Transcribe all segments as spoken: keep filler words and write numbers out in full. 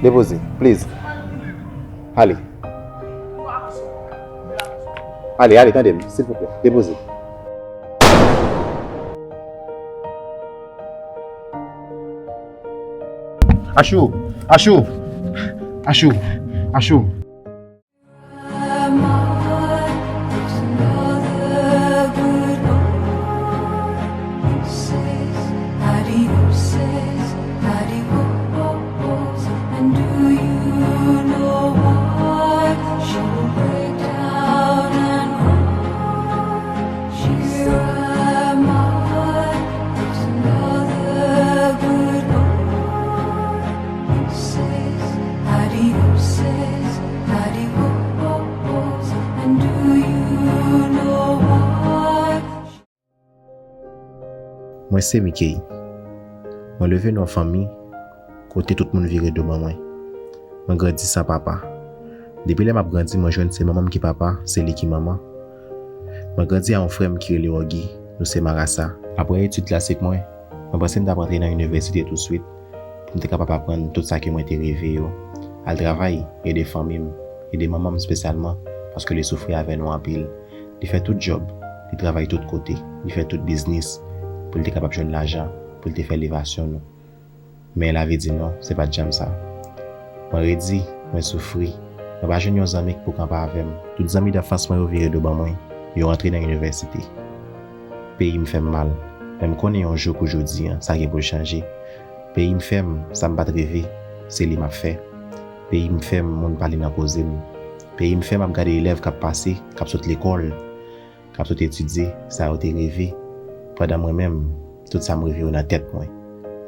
Depoze, please. Ale. Ale, ale, tande m, silvouplè. Depoze. Achou! Achou! Achou! Achou! Mwen se Mickey. Mwen leve nan yon fanmi kote tout moun vire do ban mwen. Mwen grandi san papa. Depi lè m ap grandi, mwen jwenn se manman m ki papa, se li ki manman. Mwen grandi a yon frè m ki rele Oggy, nou se marasa. Apre etid klasik mwen, mwen panse m t ap rantre nan inivèsite touswit pou m te kapab aprann tout sa ke mwen te reve yo. Al travay, ede fanmi m, ede manman m espesyalman, paske li soufri avè nou anpil. Li fè tout djòb, li travay tout kote, li fè tout biznis pou li te kapab jwenn lajan, pou li te fè elevasyon nou. Men lavi di non, se pa t janm sa. Mwen redi, mwen soufri, mwen pa jwenn yon zanmi ki pou kanpe avè m. Tout zanmi danfans mwen yo vire do ban mwen, yo rantre nan inivèsite. Peyi m fè m mal, men m konnen yon jou kou jodi a, sa gen pou l chanje. Peyi m fè m sa m pa t reve, se li m ap fè. Peyi m fè m moun pale nan koze m. Peyi m fè m ap gade elèv k ap pase, k ap sot lekòl, k ap sot etidye, sa yo te reve. Pandan mwen menm, tout sa m reve yo nan tèt mwen.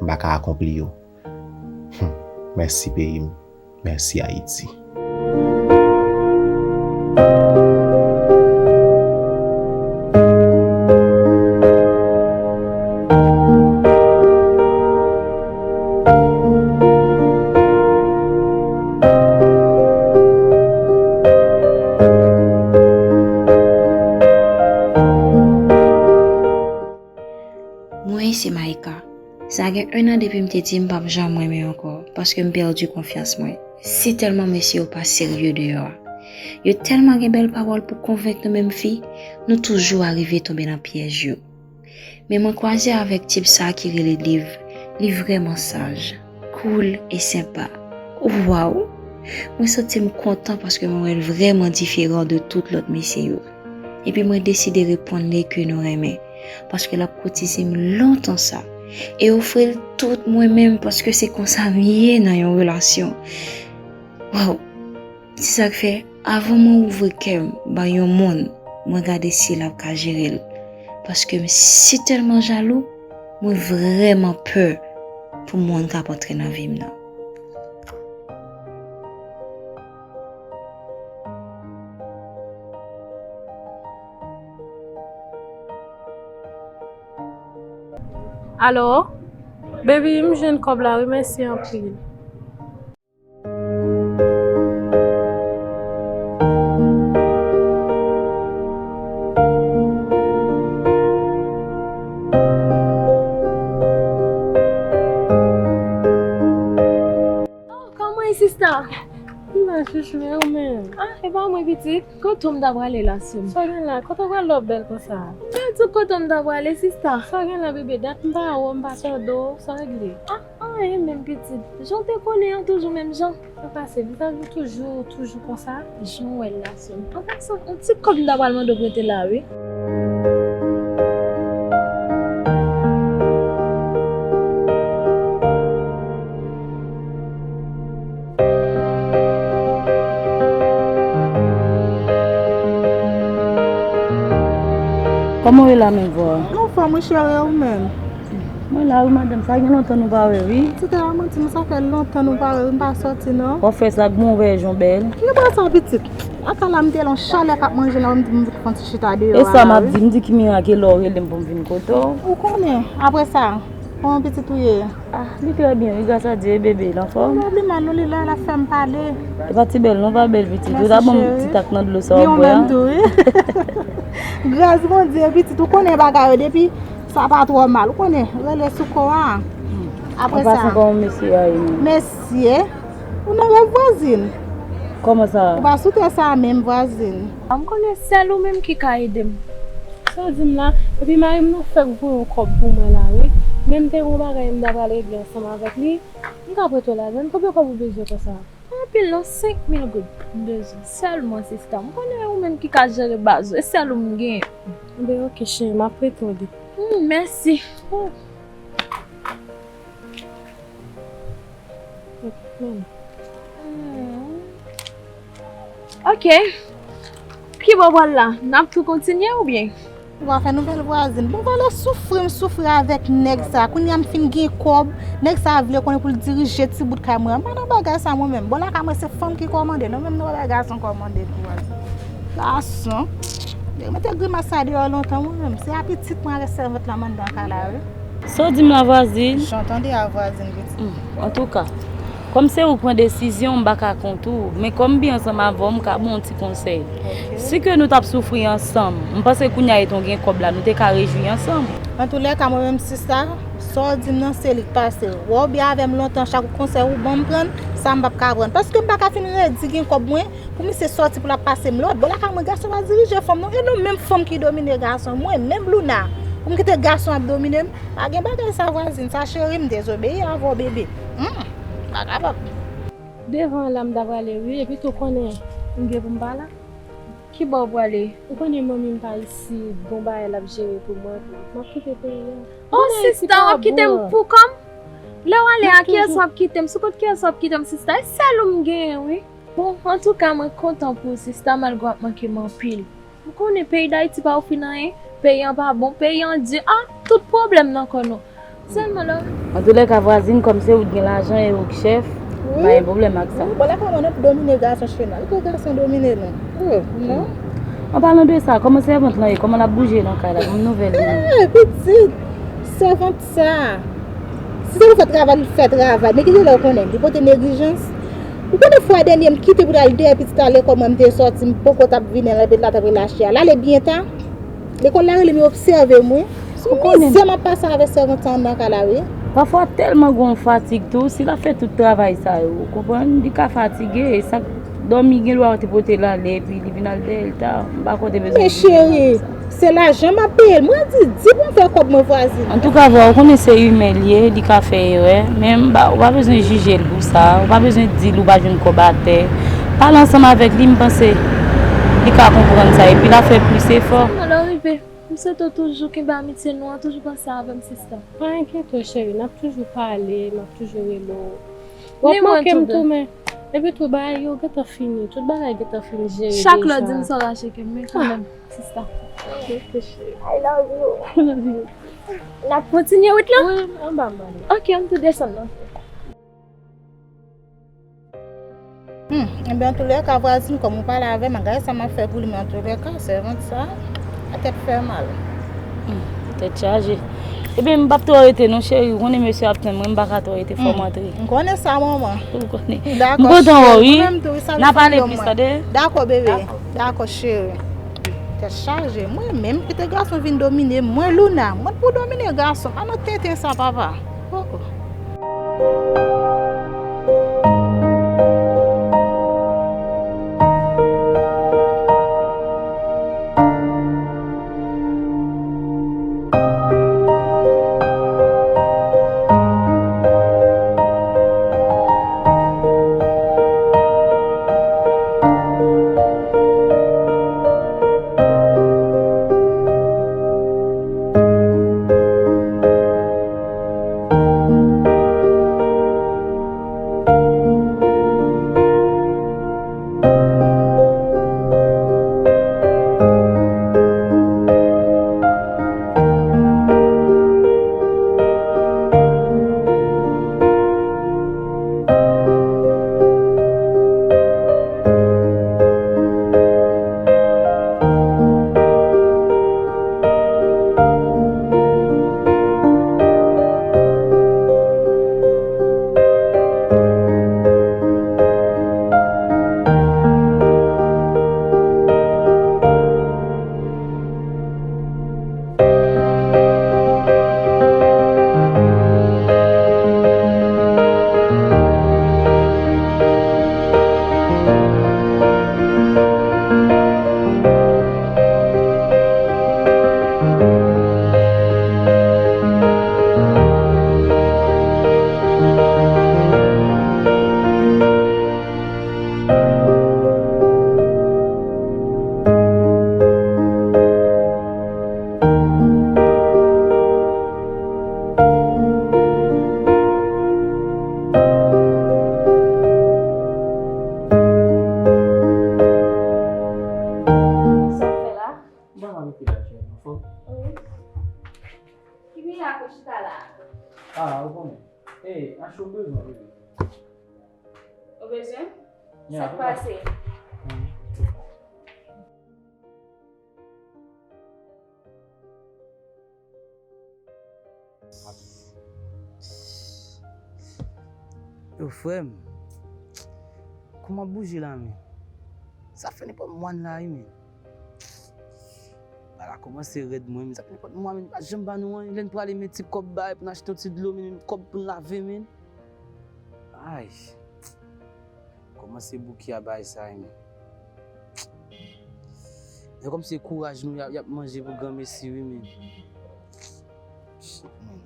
M pa ka akonpli yo. Hum, mèsi peyi m. Mèsi Ayiti. Mwen se Maïka. Sa gen en an depi m te di m p ap janm renmen ankò, paske m pèdi konfyans mwen. Si tèlman mesye yo pa serye deyò a. Yo tèlman gen bèl pawòl pou konvenk nou menm fi, nou toujou arive tonbe nan pyèj yo. Men mwen kwaze avèk tip sa ki rele Dave, li vrèman saj, cool e senpa. Waw! Mwen santi m kontan paske mwen wè l vrèman diferan de tout lòt mesye yo. Epi mwen deside reponn li ke nou renmen, paske l ap koutize m lontan sa, e ofri l tout mwen menm paske se konsa m ye nan yon relasyon. Waw! Se sa k fè, avan mwen ouvri kè m bay yon moun, mwen gade si l ap ka jere l. Paske m sitèlman jalou, mwen vrèman pè pou moun k ap antre nan vi m nan. Alo? Baby, m jwenn kòb la wi, mèsi anpil. Oh, kòman e sista? M la chouchou, e ou menm? Ah, e pa mwen pitit. Kote w m ta prale la, sè m? Sa w gen la? Kote w pral lè w bèl konsa? Mwen di w kote w m ta prale, sista. Sa w gen la, bebe? Dat m pa wè w, m pa tande w. Sa w regle? Ah, anyen menm, pitit. Jan w te konnen an, toujou menm jan. Sa pase, vizaj ou toujou, toujou konsa? Jan w wè l la, sè m. An pasan, yon ti kòb m ta pral mande w prete la, wi. Kòman w ye la menm, vwa? Mwen anfòm wi, cheri, e ou menm? Mwen la wi, madanm, sa gen lontan nou pa wè, wi. Ti tè a manti m, sa fè lontan nou pa wè, wi, m pa sòti, non. W ap fè sa ak bon vèjon bèl. Ki bò sa, pitit? Ata la, m te lan chalè k ap manje la, m di m fè yon ti chita deyò a la, wi. E sa m ap di, m di ki mirak e lè w rele m pou m vin kote w. Ou konnen, apre sa, kòman pitit ou ye? Ah, li trè byen, wi, gras a Dye, e bebe, l anfòm? Li mal, non, li la, l ap fè m pale. E pa ti bèl, non, pa bèl pitit. Ou ta ban m ti tak nan dlo sa w ap bwè a. Li menm tou, wi. Gras Bondye, pitit, ou konnen bagay yo, depi sa pa twò mal, ou konnen, rele sou kò a. Apre sa, kòman mesye a ye menm? Mesye, ou nan rèv vwazin. Kòman sa? Ou pa sou tè sa menm vwazin. M konnen sèl ou menm ki ka ede m. Sa w di m la? Epi mari m nan fèk voye yon kòb pou mwen la, wi. Men m te gen yon bagay m ta pral regle ansanm avèk li. M ka prete w lajan. Konbyen kòb ou bezwen konsa? Pa anpil non, senk mil goud m bezwen sèlman, sista. M konnen ou menm ki ka jere baz ou, e sèl ou m genyen. Enben, oke, cheri, m ap prete w li. Hmm, mèsi. Oh. Hmm. Oke. Ki bò w pral la? N ap tou kontinye oubyen? Ou va fè nouvèl vwazin. Bon, valè soufri m soufri avèk nèg sa. Kounye a m fin gen kòb. Nèg sa vle konnen pou l dirije ti bout kay mwen an. M pa nan bagay sa mwen menm. Bon, lakay mwen se fanm ki kòmande. Non, menm nan bagay gason kòmande pou vwazin. Gason. Nèg mete grimas sa deyò lontan mwen menm. Se a pitit mwen avèk sèvant la m anndan kay la, wi. Sa w di m la, vwazin? Jan w tande a, vwazin pitit. Hmm, antouka, kòm se ou k pran desizyon, m pa ka kont ou. Men kòm m byen ansanm avè w, m ka ba w yon ti konsèy. Ok. Si ke nou t ap soufri ansanm, m panse kounye a etan w gen kòb la, nou te ka rejwi ansanm. Antoulèka, mwen menm sista, sa w di m nan se li k pase. Wè w byen avè m lontan, chak konsèy ou ban m pran, sa m p ap ka pran. Paske m pa ka fin redi gen kòb mwen, pou misye sòti pou l ap pase m lòd. Bon, lakay mwen, gason pa dirije fanm non. E nou menm fanm ki domine gason. Mwen menm Louna, pou m kite gason ap domine m? Pa gen bagay sa vwazin, sa cheri, m dezobeyi avè w bebe. Hmm, pa kapab. Devan an la m ta prale wi, epi tou konnen m gen pou m pa la. Ki bò w prale? Ou konnen manmi m pa isit, gon bagay l ap jere pou mwen. M ap kite peyi a. Oh, sista, w ap kite m pou kò m? Lè w ale a, kiyès w ap kite m? Sou kont kiyès w ap kite m, sista? E sèl ou m genyen wi. Bon, antouka, mwen kontan pou ou, sista, malgre w ap manke m anpil. M konnen peyi Dayiti pa ofri n anyen, peyi an pa bon, peyi an di, a, tout pwoblèm nan kò nou. Sèlman lè w... Antoulèka, vwazin, kòm se ou k gen lajan e ou k chèf, pa gen pwoblèm ak sa. Wi, bon, lakay mwen, nou domine gason chez nous. Li pou gason domine nou. Oh, non. An palan de sa, kòman sèvant lan ye? Kòman l ap bouje nan kay la? Ban m nouvèl li non. Eh, pitit! Sèvant sa, si se pou fè travay, li fè travay. Men kite lè w konnen, li pote neglijans. Ou konnen fwa dènye m kite pou l al dèyè pitit la lekòl, mwen m te sòti, m poko t ap vini, l ap, l ap relache a. L ale byen ta. Lekòl la rele m, yo obsève m wi. Se yon mizè m ap pase avèk sèvant sa anndan kay la wi. Pafwa tèlman gen yon fatig tou, si l ap fè tout travay sa yo, ou konprann, li ka fatige, e sa k Dòmi gen dwa te pote l ale, epi li vin al dèyè l ta. M pa kwè w te bezwen di l bagay sa. Men cheri, se lajan m ap peye l. Mwen di, di pou m fè kòb mwen vwazin. Antouka, vwa, ou konnen se imen l ye, li ka fè erè, men m pa, ou pa bezwen jije l pou sa, ou pa bezwen di l ou pa jwenn kòb atè. Pale ansanm avèk li, m panse li ka konprann sa, epi l ap fè plis efò. Mwen lè w rive, m swete w toujou kenbe amitye nou an, toujou panse avè m, sista. Pa enkyete w, cheri, n ap toujou pale, m ap toujou rele w. W ap manke m tou, men. Epi tou, bagay yo gentan fini. Tout bagay gentan fini jere deja. Chak lè w di m sa, w rache kè m, men kanmenm, sista. Ok, cheri. I love you. Love you. N ap kontinye wout lan? Wi, anba m ale. Ok, ann tou desann nan. Hmm, enben, antoulèka, vwazin, kòm ou pale avè m, gade sa m ap fè pou li, men antoulèka, sèvant sa, a tèt fè mal. Hmm, tèt chaje. Ebyen, m p ap twò rete non, cheri. Ou konnen mesye ap tann mwen, m pa ka twò rete, fò m antre. M konnen sa, manman. Ou konnen. M kontan wè w, wi. N a pale plis, tande? Dakò, bebe. Dakò, cheri. Tèt chaje. Mwen menm, kite gason vin domine mwen, Louna. Mwen pou domine gason. Pa nan tenten sa, papa. Oh, oh. Wi. Ki byen ak ou chita la? Ah, ou konnen. Ey, achte yon bezwen, bebe. Ou bezwen? Sa k pase? Yo, frè m, kòman ap bouje la, men? Sa fè nenpòt mwa n la, wi, men. Bagay la kòmanse rèd, mwen, men sa fè nenpòt mwa, men, pa janm ba nou anyen. Lè n prale, men ti kòb bay pou n achte yon ti dlo, men, kòb pou n lave, men. Ay. Kòmanse bouke a bay sa, wi, men. E kòmsi se kouraj nou y ap, y ap manje pou granmesi, wi, men. Shit, man.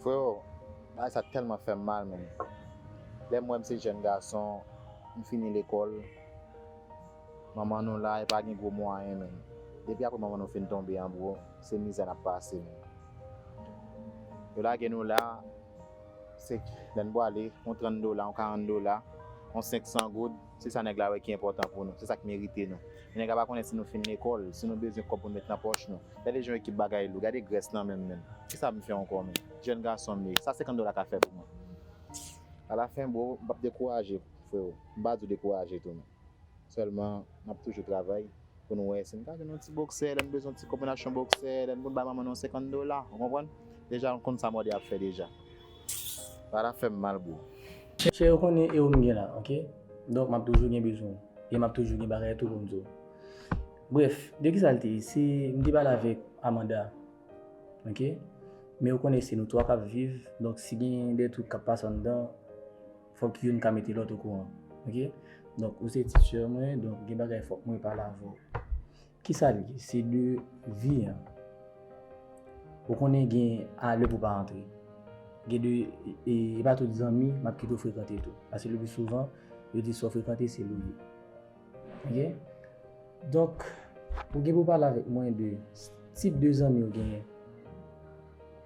Freo, bagay sa tèlman fè m mal, men. Lè m wè m se jèn gason, m fini lekòl, manman nou la, e pa gen gwo mwayen, men. Depi apre manman nou fin tonbe an, bro, se mizè n ap pase, men. Yo lage nou la, se lè n pwale, yon trant dola, yon karant dola, yon senk san goud, se sa nèg la wè ki enpòtan pou nou, se sa k merite nou. Men nèg la pa konnen si nou fin lekòl, si nou bezwen kòb pou n met nan pòch nou. Gade jan yo ekip bagay lou, gade grès nan men m, men. Kisa m fè ankò, men? Jèn gason m ye, sa senkant dola ka fè pou mwen? Alafen, bro, m p ap dekouraje, freo. M pa di w dekouraje tou, men. Sèlman, n ap toujou travay pou nou wè si n ka jwenn yon ti boksè, lè n bezwen yon ti kòb pou n achte yon boksè, lè n konn bay manman nou yon senkant dola, ou konprann? Deja, n konn sa mòde ap fè deja. Bagay la fè m mal, bro. Chè, ou konnen e ou m gen la, oke? Donk, m ap toujou gen bezwen w. E m ap toujou gen bagay tou pou m di w. Brèf, de kisa l te ye? Se, m te pale avèk Amanda, oke? Men ou konnen se nou twa k ap viv, donk si gen de twoup k ap pase anndan, fòk youn ka mete lòt okouran, oke? Donk, ou se ti sè mwen, donk gen bagay fòk mwen pale avè w. Kisa l ye? Se de vi an. Ou konnen gen a lè pou pa antre. Gen de, e, e pa tout zanmi m ap kite w frekante tou. Paske le pli souvan, yo di sa w frekante, se l ou ye. Oke? Donk, ou gen pou pale avèk mwen de tip de zanmi ou genyen.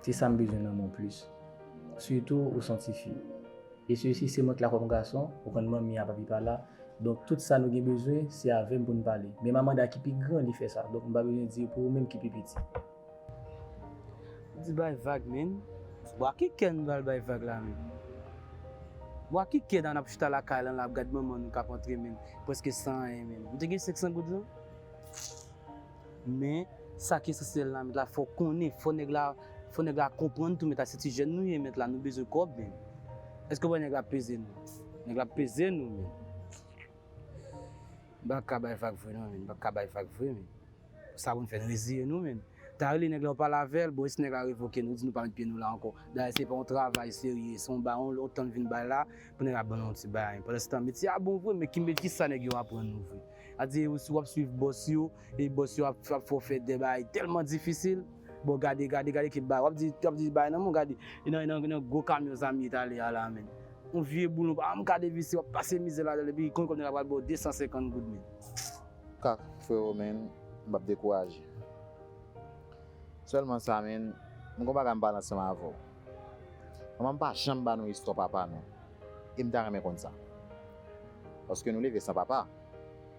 Se sa m bezwen nan men w plis. Sitou, ou se yon tifi. E sesi, se mwen k la kòm gason, ou konn manmi a, papi pa la. Donk, tout sa nou gen bezwen, se avè m pou n pale. Men Amanda ki pi gran, li fè sa. Donk, m pa bezwen di pou ou menm ki pi piti. Di bay vag, men. Bon, a ki kè n pral bay vag la, men? Bon, a ki kè n ap chita lakay lan la, ap gad manman nou k ap antre, men, prèske san anyen, men. M te gen senk san goud lan. Men, sa ki esansyèl la, men, la, fò w konnen, fò nèg la, fò nèg la konprann tou, men, la, se ti jèn nou ye, men, la, nou bezwen kòb, men. Èske w wè nèg la ap peze nou? Nèg la ap peze nou, men. M pa ka bay vag vre non, men, m pa ka bay vag vre, men. Sa pou n fè n reziye nou, men. Ta rele nèg la, ou pale avè l, bon, e si nèg la revoke nou, di nou pa met pye nou la ankò. Dayè, se pa yon travay serye, se yon ba, yon, yon tan n vin bay la, pou nèg la ban nou yon ti bagay. Pandan se tan, metye a bon vre, men ki, men kisa nèg yo aprann nou vre? A di, si w ap swiv bòs yo, e bòs yo ap, ap fè w fè de bagay tèlman difisil, bon, gade, gade, gade ki bagay, w ap di, w ap di bagay nan men w, gade, e nan, e nan, e nan gwo kamyon zam li t ale a la, men. Yon vye boulon, pa janm ka devise, w ap pase mizè ladan l, epi konn kòm nèg la pral ba w de san senkant goud, men. Kak, freo, men, m p ap dekouraje. Sèlman sa, men, m gon bagay m pale ansanm avè w. Manman m pa janm ba nou istwa papa nou. E m ta renmen konn sa. Paske nou leve san papa.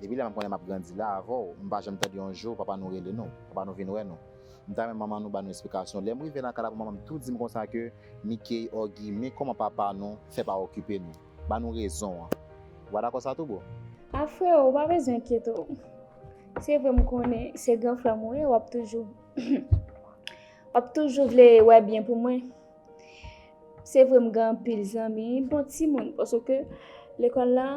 Depi lè m ap konnen m ap grandi la avè w, m pa janm tande yon jou papa nou rele nou, papa nou vin wè nou. M ta renmen manman nou ba nou esplikasyon. Lè m rive lakay la pou manman m tou di m konsa ke Mickey, Oggy, men kòman papa nou fè pa okipe nou. Ba nou rezon an. Ou pa dakò sa tou, bro? A, freo, ou pa bezwen enkyete w. Se vre, m konnen se gran frè m ou ye, w ap toujou, w ap toujou vle wè byen pou mwen. Se vre, m gen anpil zanmi, bon timoun, paske lekòl la,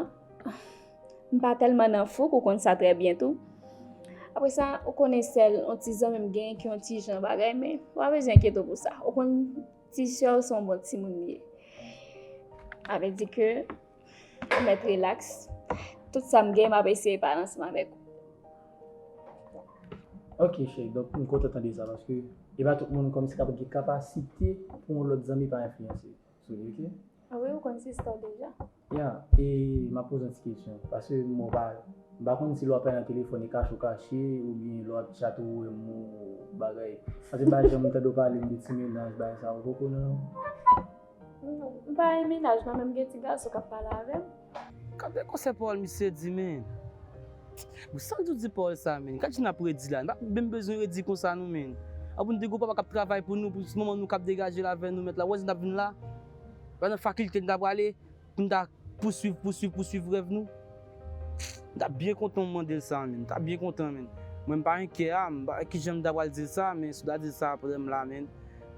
m pa tèlman nan fouk, ou konn sa trè byen tou. Apre sa, ou konnen sèl yon ti zanmi m genyen ki yon ti jan bagay, men w pa bezwen enkyete w pou sa. Ou konn ti sè w se yon bon timoun li ye. Sa vle di ke ou mèt rilaks. Tout sa m gen, m ap eseye pale ansanm avèk ou. Ok, cheri, donk m kontan tande sa, paske e pa tout moun kòmsi k ap gen kapasite pou yon lòt zanmi pa enfliyanse. Sou li, ok? Ah wi, ou konn sista w deja. Ya, e m ap poze yon ti kesyon, paske m pa, m pa konn si lè w ap pale nan telefòn e kache w kache, oubyen lè w ap tchat ou wè m ou bagay. Paske m pa janm tande w pale m de ti mennaj, bagay sa, ou poko nan. Non, m pa gen mennaj non, men m gen ti gason k ap pale avè m. Gade konsèy pawòl misye di, men. Bon, sa k di w di pawòl sa, menn? Gad jan n ap redi la. Nou pa menm bezwen redi konsa, non, menn. An pou n di gon papa k ap travay pou nou, pou manman nou k ap degaje l avè nou, mèt la. Ou wè jan n ap vin la? Pa nan fakilte n ta prale, pou n ta pouswiv, pouswiv, pouswiv rèv nou. M ta byen kontan w mande l sa, menn. M ta byen kontan, menn. Mwen, m pa enkyè a, m pa wè kijan m ta pral di l sa, men si w ta di l sa, pandan m la, menn,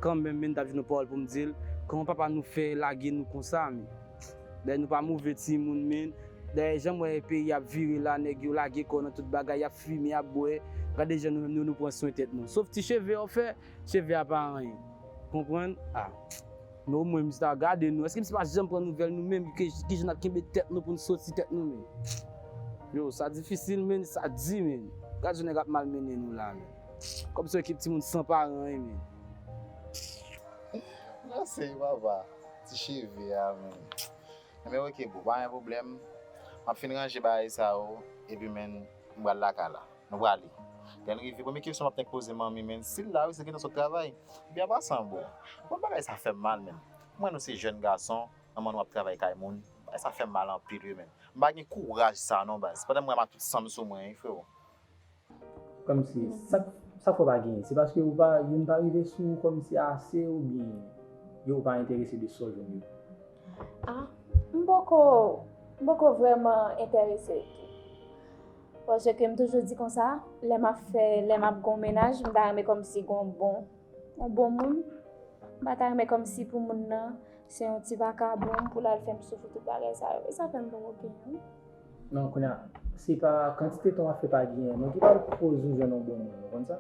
kanmenm, menn, m t ap jwenn yon pawòl pou m di l. Kòman papa nou fè lage nou konsa, menn? Dayè nou pa move timoun, menn. Dayè jan m wè peyi ap vire la, nèg yo lage kò nan tout bagay, y ap fimen, y ap bwè. Gade jan nou menm nou, nou pran swen tèt nou. Sof ti cheve w fè, cheve a pa anyen. Konprann? Ah. Men omwen misye ta gade nou. Èske misye pa janm pran nouvèl nou menm? Ki, kijan n ap kenbe tèt nou pou n soti tèt nou menm? Yo, sa difisil, menn, sa di, menn. Gad jan nèg ap malmennen nou la, menn. Kòmsi yon ekip timoun san paran, wi, menn. Mèsi, papa. Ti cheve a, menn. Enben, oke, bro, pa gen pwoblèm. M ap fin ranje bagay sa yo, epi, menn, m pral lakay la. Nou prale. Lè n rive, premye kesyon m ap nèk poze manmi, menn, si l la, wi, si l gentan sot travay. Byen an pasan, bro. Bon, bagay sa fè m mal, menn. Mwen, nou se jèn gason, manman nou ap travay kay moun. Bagay sa fè m mal anpil, wi, menn. M pa gen kouraj sa, non, baz. Pandan m wè m a tout san m sou mwen, wi, frero. Kòmsi, sa, sa k fè w pa genyen? Se paske ou pa, youn pa rive sou ou kòmsi ase oubyen yo pa enterese de sa w jwenn yo? Ah, m poko, m poko vrèman enterese tou. Paske m toujou di konsa, lè m ap fè, lè m ap gon mennaj, m ta renmen kòmsi gon bon, yon bon moun. M pa ta renmen kòmsi pou moun nan, se yon ti vakabon pou l al fè m soufri tout bagay sa yo. E sa fè m poko genyen, wi. Non, kounye a, se pa kantite tan w ap fè pa genyen, non, ki pral koz ou jwenn yon bon moun, ou konn sa?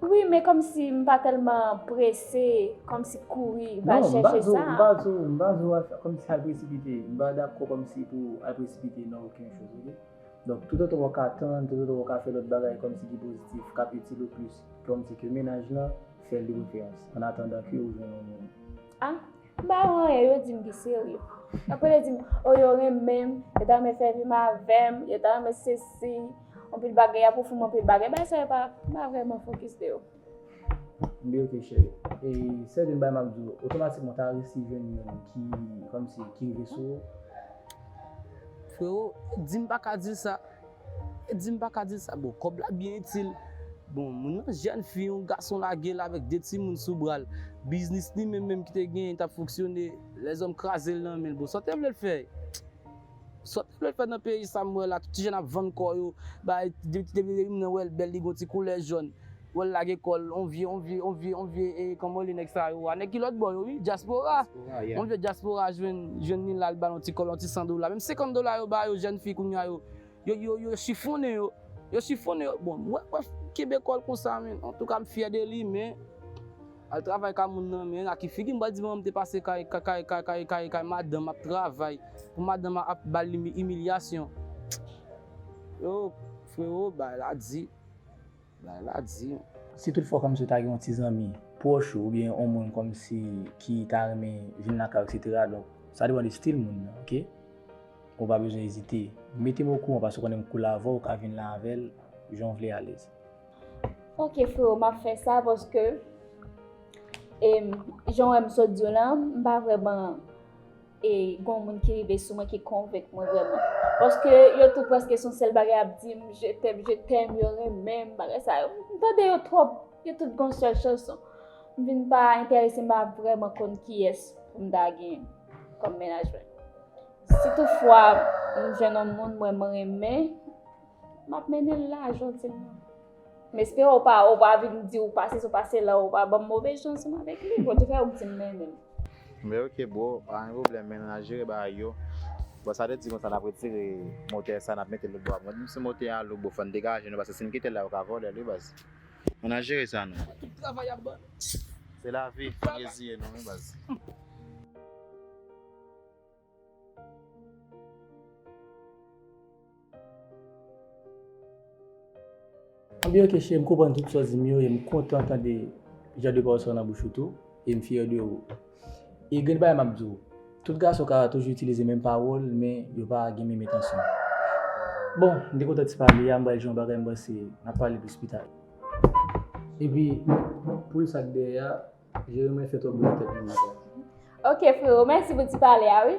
Wi, men kòmsi m pa tèlman prese, kòmsi kouri, va chèche sa. Non, m pa di w, m pa di w, m pa di w al fè, kòmsi al presipite. M pa dakò kòmsi pou al presipite nan okenn choz, oke? Donk, toutotan w ka tann, toutotan w ka fè lòt bagay kòmsi ki pozitif, k ap itil ou plis, kòmsi ke mennaj lan, fè l de preferans, an atandan ke ou jwenn yon moun. Ah, m pa wè anyen, yo di m ki serye. Apre yo di m, o, yo renmen m, yo ta renmen fè vi m avè m, yo ta renmen sesi, anpil bagay, y ap ofri m anpil bagay. Bagay sa yo pa, m pa vrèman fokis de yo. Byen, oke, cheri. E sèten bagay m ap di w, otomatikman w ta resi jwenn youn ki, kòmsi, ki rive sou ou. Frero, di m pa ka di l sa. Di m pa ka di l sa. Bon, kòb la byen itil. Bon, moun nan jèn fi, yon gason lage l avèk de timoun sou bra l. Biznis li menm, menm ki te genyen, t ap fonksyone. Lèzòm kraze l nan men l. Bon, sa w te vle l fè? Sa w te vle l fè nan peyi sa m wè la, tout ti jèn ap vann kò yo. Bay, depi, depi, depi moun nan wè l bèl, li gon ti koulè jòn. Wè l lage kò l, on vye, on vye, on vye, on vye, e, kòman li nèg sa yo a? Nèg ki lòt bò yo, wi, dyaspora. Dyaspora, yeah. On vye dyaspora jwenn, jwenn li la, l ba l on ti kòb, on ti san dola. Menm senkant dola yo ba yo, jèn fi kounye a yo. Yo, yo, yo chifonnen yo. Yo chifonnen yo. Bon, mwen, mwen kenbe kò l konsa, men. Antouka, m fyè de li, men al travay kay moun nan, men a ki figi m pral di manman m te pase kay, kay, kay madanm ap travay. Pou madanm ap ba l imi-, imilyasyon. Yo, frero, bagay la di. Bagay la di. Si toutfwa kòmsi w ta gen yon ti zanmi pwòch ou oubyen yon moun kòmsi ki ta renmen vin lakay ou, etsetera, donk, sa depann de estil moun nan, oke? Ou pa bezwen ezite. Mete m okouran paske w konnen m cool avè w, ou ka vin la avè l jan w vle, alèz. Oke, frero, m ap fè sa paske, em, jan w wè m sot di w lan, m pa vrèman e gon moun ki rive sou mwen ki konvenk mwen vrèman. Paske yo tou prèske se yon sèl bagay ap di m, je t'aime, je t'aime, yo renmen m, bagay sa yo. M tande yo twòp, yo tout gon sèl chanson. M vin pa enterese, m pa vrèman konn kiyès pou m ta gen kòm mennaj mwen. Si toutfwa m jwenn yon moun mwen, mwen renmen, m ap mennen l la, jantiman. M espere w pa, w pa vin di w pase sou pase la, w pa ban m move jan ansanm avèk li. Bondye fè w di m mennen l. Men oke, bro, pa gen pwoblèm, men n a jere bagay yo. Bon, sa vle di konsa, n ap retire motè sa, n ap mete l lòt bò a. Mwen, menm si motè a lou, bro, fò n degaje nou, paske si n kite l la, yo ka vòlè l, wi, baz. Men n a jere sa, nou. Tout travay ap ban. Se lavi, fò n reziye nou, wi, baz. Anben, oke, cheri, m konprann tout sa w di m yo, e m kontan tande jan de pawòl sa yo nan bouch ou tou, e m fyè de ou. E gen bagay m ap di w, tout gason ka toujou itilize menm pawòl, men yo pa gen menm entansyon. Bon, m te kontan ti pale a, m pral jwenn yon bagay, m panse n ap pale plis pita. Epi, poul sa k dèyè a, Jeremi fè twòp bri nan tèt moun nan. Ok, frero, mèsi pou ti pale a, wi.